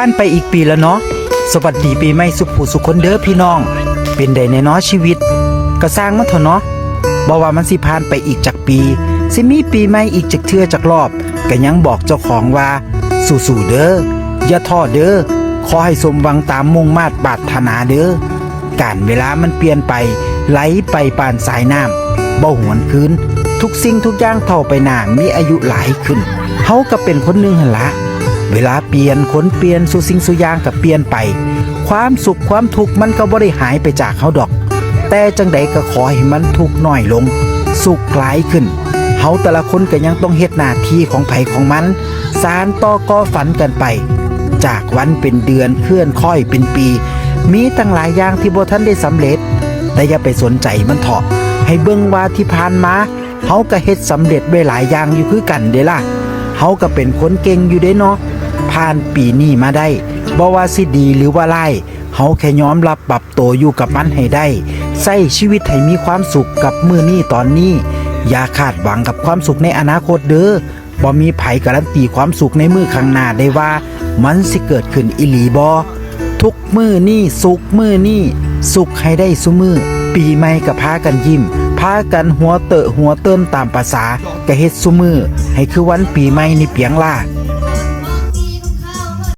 ຜ່ານໄປອີກປີລະເນາະ ສະຫວັດດີປີໃໝ່ສູ່ຜູ້ສູ່ຄົນເດີພີ່ນ້ອງ. ເປັນໃດແດ່ນໍຊີວິດ? ກະຊ່າງມັນເຖາະເນາະ ບໍ່ວ່າມັນຊິຜ່ານໄປອີກຈັກປີ ຊິມີປີໃໝ່ອີກຈັກເທື່ອຈັກລອບ ກະຍັງບອກເຈົ້າຂອງວ່າ ສູ້ໆເດີ ຢ່າທໍ້ເດີ ຂໍໃຫ້ສົມຫວັງຕາມມຸ່ງມາດປາດຖະໜາເດີ. ການເວລາມັນປ່ຽນໄປ ໄຫຼໄປປານສາຍນ້ຳ ບໍ່ຫວນຄືນ. ທຸກສິ່ງທຸກຢ່າງເທົ່າໄປໜ້າ ມີອາຍຸຫຼາຍຂຶ້ນ. ເຮົາກະເປັນຄົນໜຶ່ງຫັ້ນລະ ເວລາປ່ຽນ ຄົນປ່ຽນ ສູ່ສິ່ງສູ່ຢ່າງກະປ່ຽນໄປ. ຄວາມສຸກຄວາມທຸກມັນກະບໍ່ໄດ້ຫາຍໄປຈາກເຮົາດອກ ແຕ່ຈັ່ງໃດກະຂໍໃຫ້ມັນທຸກໜ້ອຍລົງ ສຸກຫຼາຍຂຶ້ນ. ເຮົາແຕ່ລະຄົນກະຍັງຕ້ອງເຮັດໜ້າທີ່ຂອງໃຜຂອງມັນ ສານຕໍ່ກໍ່ຝັນກັນໄປ ຈາກວັນເປັນເດືອນ ເຄື່ອນຄ້ອຍເປັນປີ. ມີຕັ້ງຫຼາຍຢ່າງທີ່ບໍ່ທັນໄດ້ສຳເລັດ ແຕ່ຢ່າໄປສົນໃຈມັນເຖາະ. ໃຫ້ເບິ່ງວ່າທີ່ຜ່ານມາ ເຮົາກະເຮັດສຳເລັດໄວ້ຫຼາຍຢ່າງຢູ່ຄືກັນເດລະ. ເຮົາກະເປັນຄົນເກັ່ງຢູ່ເດເນາະ ຜ່ານປີນີ້ມາໄດ້. ບໍ່ວ່າຊິດີຫຼືວ່າຮ້າຍ ເຮົາແຄ່ຍອມຮັບປັບໂຕຢູ່ກັບມັນໃຫ້ໄດ້ ໃຊ້ຊີວິດໃຫ້ມີຄວາມສຸກກັບມື້ນີ້ຕອນນີ້. ຢ່າຄາດຫວັງກັບຄວາມສຸກໃນອະນາຄົດເດີ. ບໍ່ມີໃຜກາຣັນຕີຄວາມສຸກໃນມື້ຂ້າງໜ້າໄດ້ວ່າ ມັນຊິເກີດຂຶ້ນອີ່ຫຼີບໍ່. ທຸກມື້ນີ້ ສຸກມື້ນີ້ ສຸກໃຫ້ໄດ້ຊຸມື້. ປີໃໝ່ກະພາກັນຍິ້ມ ພາກັນຫົວເຕີຫົວເຕີນຕາມປະສາ ກະເຮັດຊຸມື້ໃຫ້ຄືວັນປີໃໝ່ນີ້ປຽງລາ.